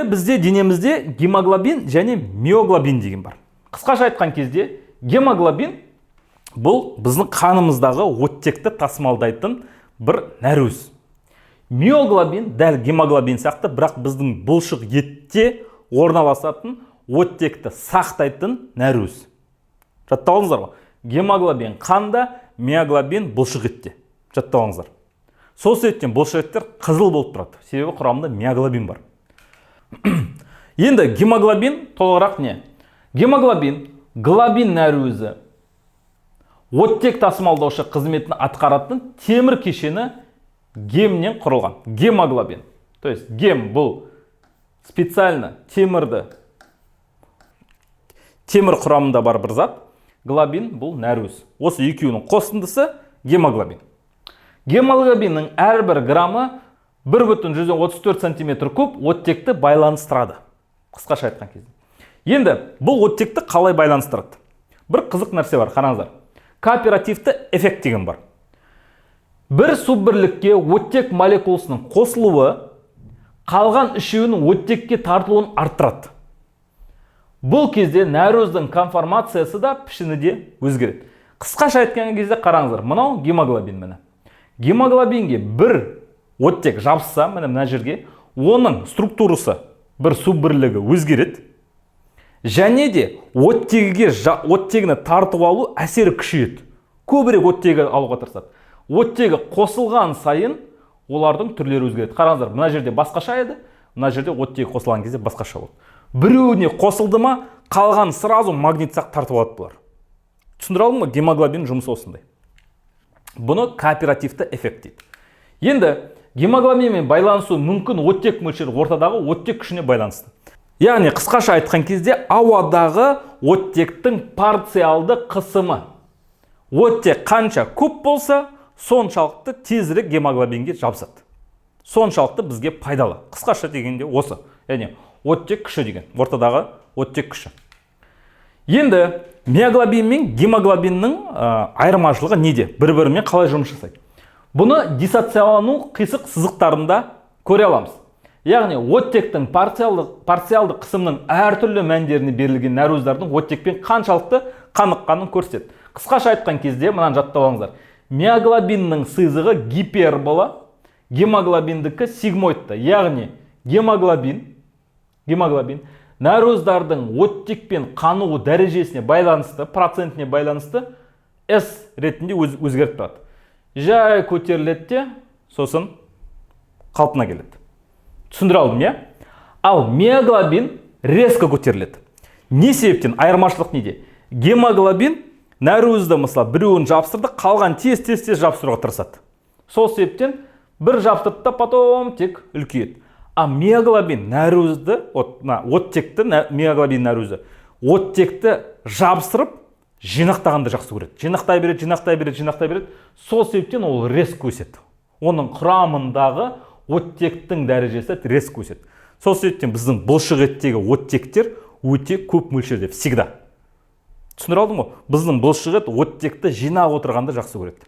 Енді бізде денемізде гемоглобин және миоглобин деген бар. Қысқаша айтқан кезде, гемоглобин — бұл біздің қанымыздағы оттекті тасымалдайтын бір нәруыз. Миоглобин дәл гемоглобин сияқты, бірақ біздің бұлшық етте орналасатын, оттекті сақтайтын нәруыз. Жаттап алдыңыздар ғой: гемоглобин қанда, миоглобин бұлшық етте. Жаттап алыңыздар. Сол себептен бұлшық еттер қызыл болып тұрады, себебі құрамында миоглобин бар. Енді гемоглобин толығырақ не? Гемоглобин — глобин нәруызы, оттек тасымалдаушы қызметін атқаратын темір кешені гемнен құрылған гемоглобин. То есть гем — бұл специально темірді, темір құрамында бар бір зат, глобин — бұл нәруыз. Осы екеуінің қосындысы — гемоглобин. Гемоглобиннің әрбір граммы 1,34 сантиметр куб оттекті байланыстырады, қысқаша айтқан кезде. Енді бұл оттекті қалай байланыстырады? Бір қызық нәрсе бар, қараңыздар. Кооперативті эффект деген бар. Бір суббірлікке оттек молекуласының қосылуы қалған үшеуінің оттекке тартылуын арттырады. Бұл кезде нәруыздың конформациясы да, пішіні де өзгереді. Қысқаша айтқан кезде, қараңыздар, мынау гемоглобин. Міне, гемоглобинге бір оттек жабысса, міне, мына жерге, оның структурасы, бір суббірлігі өзгереді және де оттегіге, оттегіні тартып алу әсері күшейеді, көбірек оттегі алуға тырысады. Оттегі қосылған сайын олардың түрлері өзгереді. Қараңыздар, мына жерде басқаша еді, мына жерде оттегі қосылған кезде басқаша болды. Біреуіне қосылды ма, қалған сразу магнит сияқты тартып алады бұлар. Түсіндіре алдым ба? Гемоглобин жұмысы осындай. Бұны кооперативті эффект дейді. Енді гемоглобинмен байланысу мүмкін оттек мөлшері ортадағы оттек күшіне байланысты. Яғни, қысқаша айтқан кезде, ауадағы оттектің парциалды қысымы, оттек қанша көп болса, соншалықты тезірек гемоглобинге жабысады, соншалықты бізге пайдалы. Қысқаша дегенде осы, яғни оттек күші деген ортадағы оттек күші. Енді миоглобин мен гемоглобиннің айырмашылығы неде, бір бірімен қалай жұмыс жасайды? Бұны диссоциалану қисық сызықтарында көре аламыз. Яғни оттектің парциалды қысымның әртүрлі мәндеріне берілген нәруыздардың оттекпен қаншалықты қаныққанын көрсетеді. Қысқаша айтқан кезде, мынаны жаттап алыңыздар: миоглобиннің сызығы гипербола, гемоглобиндікі сигмоидты. Яғни гемоглобин нәруыздардың оттекпен қануы дәрежесіне байланысты, процентіне байланысты S ретінде өзгеріп тұрады. Жай көтеріледі де, сосын қалпына келеді. Түсіндіре алдым, иә? Ал миоглобин резко көтеріледі. Не себептен? Айырмашылық неде? Гемоглобин нәруызды, мысалы, біреуін жабыстырды, қалған тез, тез, тез жабыстыруға тырысады. Сол себептен бір жабыстырды да, потом тек үлкейеді. А миоглобин нәруызды, от, мына оттекті, миоглобин нәруызы оттекті жабыстырып, жинақтағанды жақсы көреді. Жинақтай береді, жинақтай береді, жинақтай береді. Сол себептен ол резко өседі, оның құрамындағы оттектің дәрежесі резко өседі. Сол себептен біздің бұлшық еттегі оттектер өте көп мөлшерде всегда. Түсіндіре алдым ғой? Біздің бұлшық ет оттекті жинап отырғанды жақсы көреді.